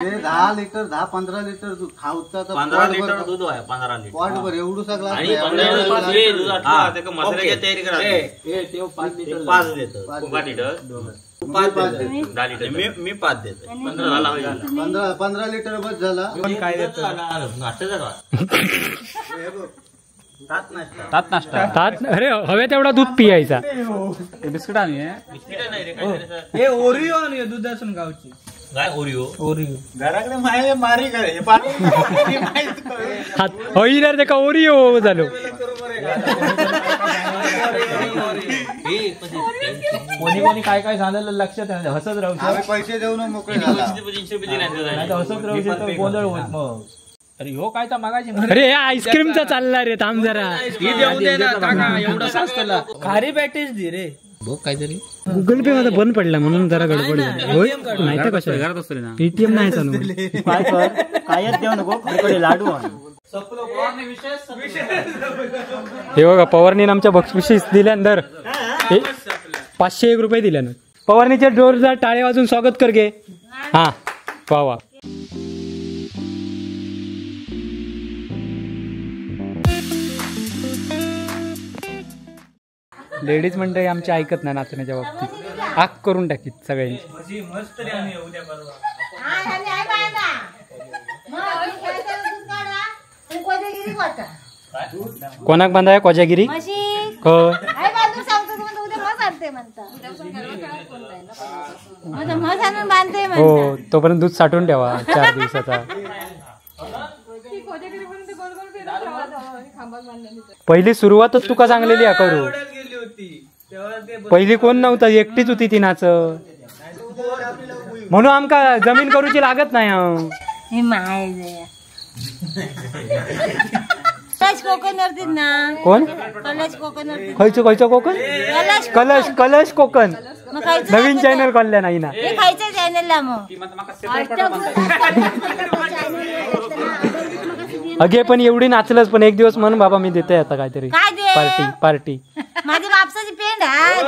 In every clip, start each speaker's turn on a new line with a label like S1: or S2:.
S1: 10 litre 10-15 litre दूध खाऊचा
S2: 15 litre दूध आहे 15 लिटर
S1: पॉटभर एवढू सगळा
S2: आणि 15 लिटर दूध आटला त्याका मसाल्याची तयारी करा
S3: ए ते 5 लिटर
S2: 5 देतो 5 लिटर 5 देतो 10 लिटर मी 5 देतो 15 झाला
S1: 15 लिटर बस झाला
S2: पण काय देतो नाश्ता झाला तात नाश्ता
S4: तात नाश्ता तात. अरे हवे तेवढा दूध पियायचा.
S3: बिस्किट आणि
S2: बिस्किट नाही रे काय
S3: ए ओरिओ आणि दुधासून गावची
S2: काय ओरिओ
S3: ओरिओ
S1: घराकडे माय मारी करे पाणी
S4: हात होईनार ते का ओरिओ झालो.
S3: कोणी कोणी काय काय झालेलं लक्षात नाही. हसत राहू
S1: आम्ही पैसे देऊन मोकळे झाला
S3: नाही तर हसत राहू तर गोंधळ होत मग. अरे हो काय तर मागायची.
S4: अरे आईस्क्रीमचा चालला रे थांब जरा.
S3: ही देऊन दे ना काका एवढं सासतला खारी बॅटेज दे रे
S4: बघ काहीतरी. गुगल पे माझा बंद पडला म्हणून जरा गडबड झाली. होय नाही तर कसं
S5: घरात असतो ना
S4: एटीएम नाही चालू.
S6: काय कर कायच देऊ नको खडखडे लाडू आण.
S4: हे बघा पवारनी आमच्या बक्षीस दिल्यानंतर 501 रुपये दिल्यानं पवारणीच्या जोरदार टाळे वाजून स्वागत कर गे. हा वा वा. लेडीज मंडळी आमची ऐकत नाही नाचण्याच्या बाबतीत. आग करून टाकीत सगळ्यांची. कोणाक बांधाय कोजागिरी? हो तोपर्यंत दूध साठवून ठेवा 4 दिवसाचा. पहिली सुरुवातच तुका सांगलेली आहे करू. पहिली कोण नव्हता एकटीच होती ती नाच म्हणून आमका जमीन करूची लागत नाही. कोण खयचो खयचो कोकण? कलश कलश कोकण नवीन चॅनल खोलल्या नाही ना. अगे पण एवढी नाचलंच पण एक दिवस म्हणून बाबा मी देते आता काहीतरी पार्टी पार्टी.
S7: माझी बापसाची पेंड आहे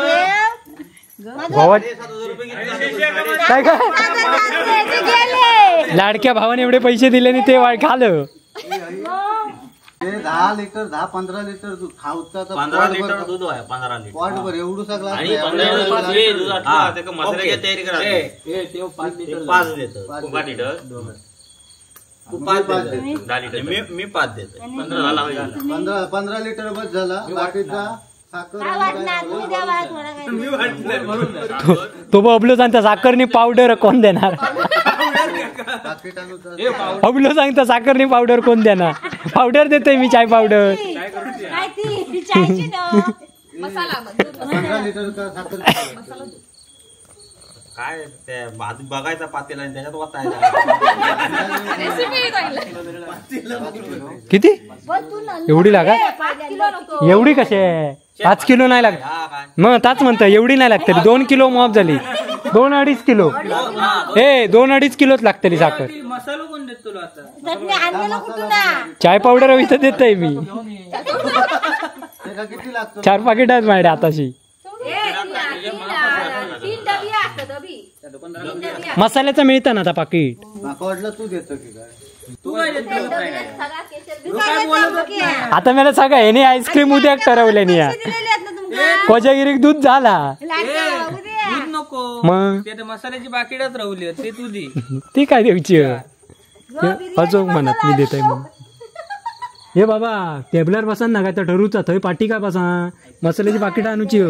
S4: काय काय लाडक्या भावाने एवढे पैसे दिले आणि ते खाल.
S1: 10 लिटर 10-15 लिटर दूध खाऊचा
S2: 15 लिटर दूध आहे 15 लिटर
S1: पॉटभर एवढू सगळा
S2: आणि 15 लिटर दूध आटला त्याका मसाल्याची तयारी करा
S3: ए ते 5 लिटर
S2: 5 देतो 5 लिटर 5 देतो 10 लिटर मी 5 देतो 15 झाला
S1: 15 लिटर बस झाला. बाकीचा
S4: तो बबलू सांगता साखरनी पावडर कोण देणार? बबलू सांगता साखरनी पावडर कोण देणार? पावडर देतोय मी चाय पावडर.
S2: काय ते बघायचा पातेला आणि त्याच्यात वाचायचा.
S4: किती एवढी लागत? एवढी कसे 5 किलो नाही लागत. मग ताच म्हणतो एवढी नाही लागतली. 2 किलो माफ झाली. 2-2.5 किलो. ए 2-2.5 किलोच लागतली साखर. चाय पावडर इथं देतोय मी. 4 पाकिट आहेत माझ्या हाताशी. मसाल्याचा मिळतं ना आता पाकिट. आता मला सांगा ह्याने आईस्क्रीम उद्या ठरवले नाही. कोजागिरीक दूध झाला
S3: नको
S4: मग
S3: मसाल्याची पाकिटच राहुली ते तुझी
S4: ती काय द्यायची अजून म्हणत मी देतोय मग. हे बाबा टेबलार बसा ना काय तर ठरूचा थंय पाटी काय बसा मसाल्याची पाकिट आणूची.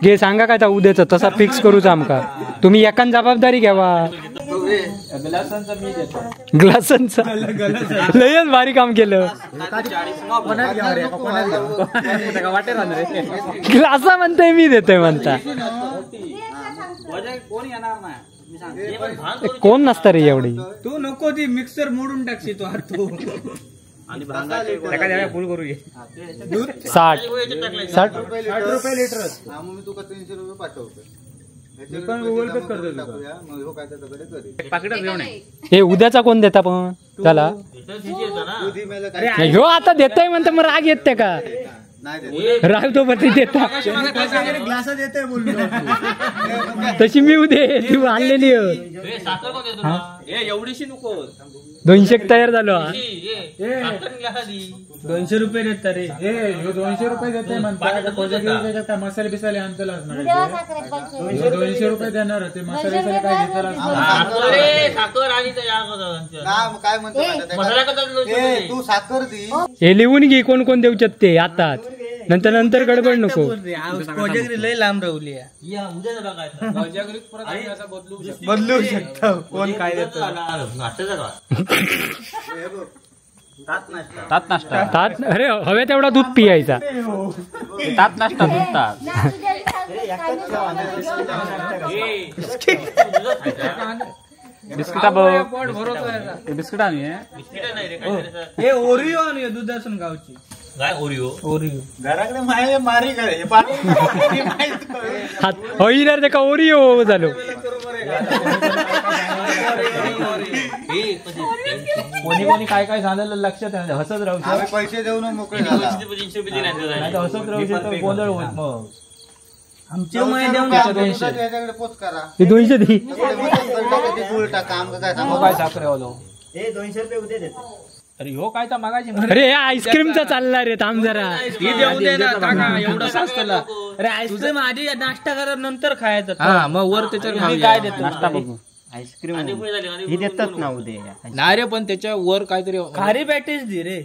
S4: घे सांगा काय उद्याच तसा फिक्स करूचा आमका. तुम्ही एकान जबाबदारी घ्यावा. ग्लासांचा लयच भारी काम केलं. ग्लासा म्हणतोय मी देतोय म्हणता. कोण नसतं रे एवढी.
S3: तू नको ती मिक्सर मोडून टाकशी तू हात.
S4: 60 60
S1: रुपये लिटर. मी तुका 300 रुपये पाठवतो.
S4: हे उद्याचा कोण देता पण झाला ह्यो आता देतोय म्हणता मग राग येते का? राव तो पती देता तशी मी उदे ती आणलेली.
S3: एवढीशी नको
S4: 200 तयार झालो.
S3: 200 रुपये देता रे.
S5: 200 रुपये देते म्हणतात मसाले बिसाले आणतलाच. 200 रुपये देणार होते मसाले बिसाले काय घेतला.
S1: काय म्हणतो तू साखर दी.
S4: हे लिहून घे कोण कोण देऊ शकते आताच, नंतर नंतर गडबड नको.
S3: लय लांब राहुली
S5: बदलू शकतो कोण काय देतो.
S2: तात नाश्ता
S4: तात. अरे हवे तेवढा दूध पियायचा.
S2: तात नाश्ता दूध तात. बिस्किटा बिस्किट
S3: हे ओरिओ आणि दुधासून गावची
S2: काय ओरिओ.
S3: ओरिओ
S5: घराकडे माय मारी करे
S4: होईनार का ओरिओ झालो.
S3: कोणी कोणी काय काय झालेलं लक्षात नाही. हसत राहू
S1: पैसे देऊन मोकळे
S3: नाही हसत राहू तर गोंधळ होत मग. आमचे
S1: पोच करा
S4: 200 दी.
S3: काय साखरे वालो
S6: 200 रुपये उद्या देतो.
S3: अरे हो काय तर मागायची.
S4: अरे आईस्क्रीमचा चालला रे थांब जरा.
S3: एवढं स्वस्तला. अरे आईस्क्रीम आधी नाश्ता करा नंतर खायचं. हा मग वर त्याच्यावर काय देतो
S2: नाश्ता बघू.
S6: आईस्क्रीम ही देतात ना उद्या.
S3: नाही रे पण त्याच्या वर काहीतरी खारी पॅटीस दे रे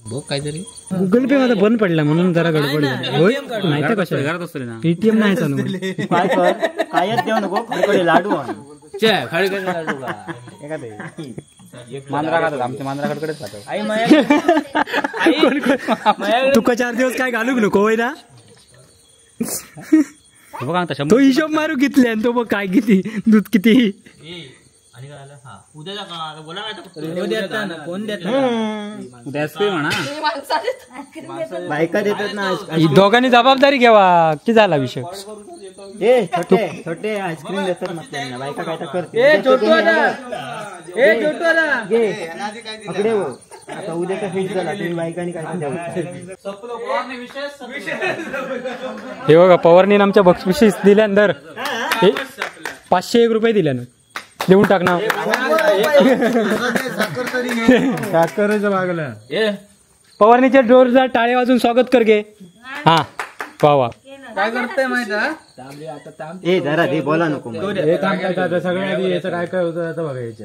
S3: बघ काहीतरी.
S4: गुगल पे माझा बंद पडला म्हणून जरा गडबड झाली. होय नाही तर कसं
S2: घरात असतो ना
S4: एटीएम नाही चालू.
S6: काय कर कायच देऊ नको खडकडे लाडू आण.
S3: खडकडे लाडू का
S2: मांजरा खातात आमच्या मांजराकडेच खातात.
S4: तुका 4 दिवस काय घालू नको होय ना. तो हिशोब मारू घेतले आणि तो बघ काय किती दूध किती.
S6: बायका देतात ना
S4: दोघांनी जबाबदारी घ्यावा की झाला विषय.
S6: छोटे छोटे आईस्क्रीम देतात ना बायका काय करते. आता उद्याचा फिक्स झाला तुम्ही बायकांनी काय.
S4: हे बघा पवारनी आमच्या बक्षीस दिल्यानंतर 501 रुपये दिल्यानं देऊन टाक ना. पवारणीच्या जोरदार टाळे वाजून स्वागत कर गे. हा वा वा
S3: काय करतोय माहिती.
S6: जरा दे बोला नको
S5: सगळ्या काय काय होतं आता बघायचं.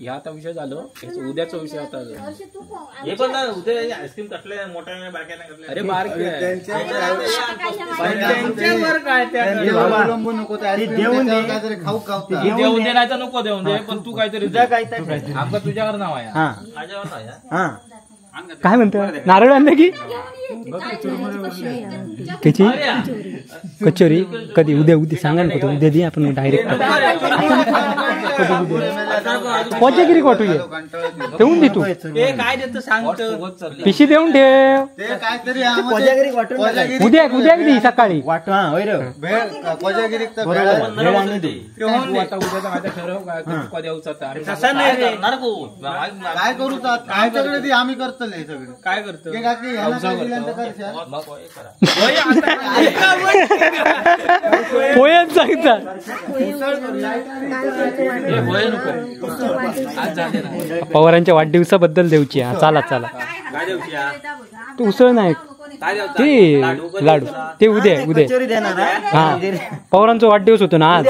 S3: ह्या आता विषय झालो उद्याचा विषय आता.
S2: हे पण उद्या आईस्क्रीम कसले मोठ्या बारक्या.
S3: अरे बारके त्यांच्यावर काय
S1: देऊन
S3: देऊन दे नाही तर नको देऊन दे पण तू काहीतरी आमका तुझ्यावर नाव आहे.
S4: काय म्हणतो नारळ आणलं की त्याची कचोरी कधी उद्या उद्या सांगा ना. उद्या दे आपण डायरेक्ट कोजागिरी वाटूया. देऊन दे तू
S3: काय देतो सांगतो
S4: पिशी देऊन ठेव. उद्या उद्या दे सकाळी.
S1: काय करू आमच्याकडे आम्ही करतो सगळं.
S3: काय करतो
S4: पोयच सांगता. पवारांच्या वाढदिवसाबद्दल देऊची. हा चला चला तू उसळ नाही ते लाडू ते उद्या उद्या. हा पवारांचा वाढदिवस होतो ना आज.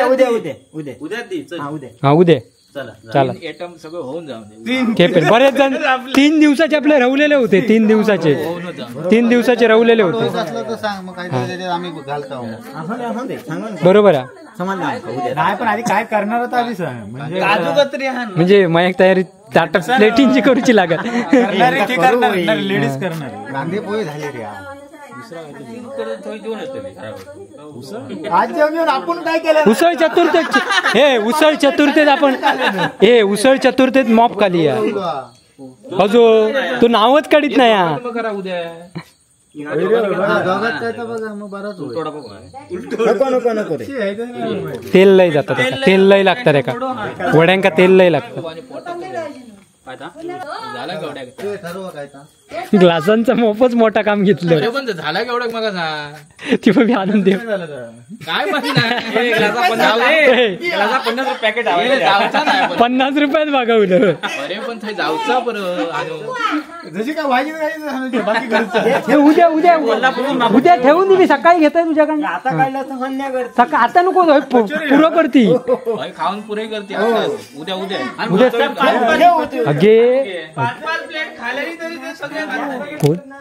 S4: हा उद्या चला
S3: सगळं होऊन जाऊ.
S4: बरेच जण 3 दिवसाचे आपले रवलेले होते. 3 दिवसाचे 3 दिवसाचे रवलेले होते. बरोबर आहे.
S5: पण आधी काय करणार होता आधी सांग.
S4: म्हणजे माझ्या तयारी ताट प्लेटिंगची करूची लागत.
S5: लेडीज करणार
S1: कांदे पोहे झाले रे
S5: आपण काय केलं.
S4: उसळ चतुर्थी हे उसळ चतुर्थीत आपण हे उसळ चतुर्थीत मॉप खाली अजो तू नावच काढीत नाही. तेल लय जात, तेल लय लागतं रे का वड्यांका, तेल लय लागतं. ग्लासांचा मोपच मोठा काम घेतलं.
S3: पण झाला केवढं मग
S4: ती पण आणून दे.
S3: काय
S2: पॅकेट
S4: 50 रुपयात मागवलं.
S3: अरे पण थंय जाऊचा बरं.
S5: जशी काय भाजी
S4: उद्या उद्या उद्या ठेवून दिली, सकाळी घेताय तुझ्याकडे.
S6: आता काढलं
S4: सकाळ आता नको, पुरं करती
S3: खाऊन पुरे करते. उद्या उद्या
S4: अगे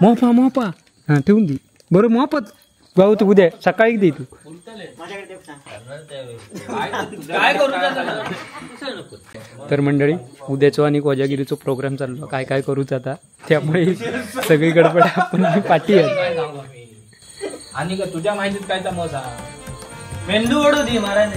S4: मोपा मोपा हा ठेवून दे बरं. मोपत भाऊ तू उद्या सकाळी दे तू. तर मंडळी उद्याचो आणि कोजागिरीचो प्रोग्राम चाललो, काय काय करूच आता, त्यामुळे सगळी गडबड आपण पाठी आहे.
S3: आणि तुझ्या माहितीत काय मजा मेंदू ओढू दे महाराज.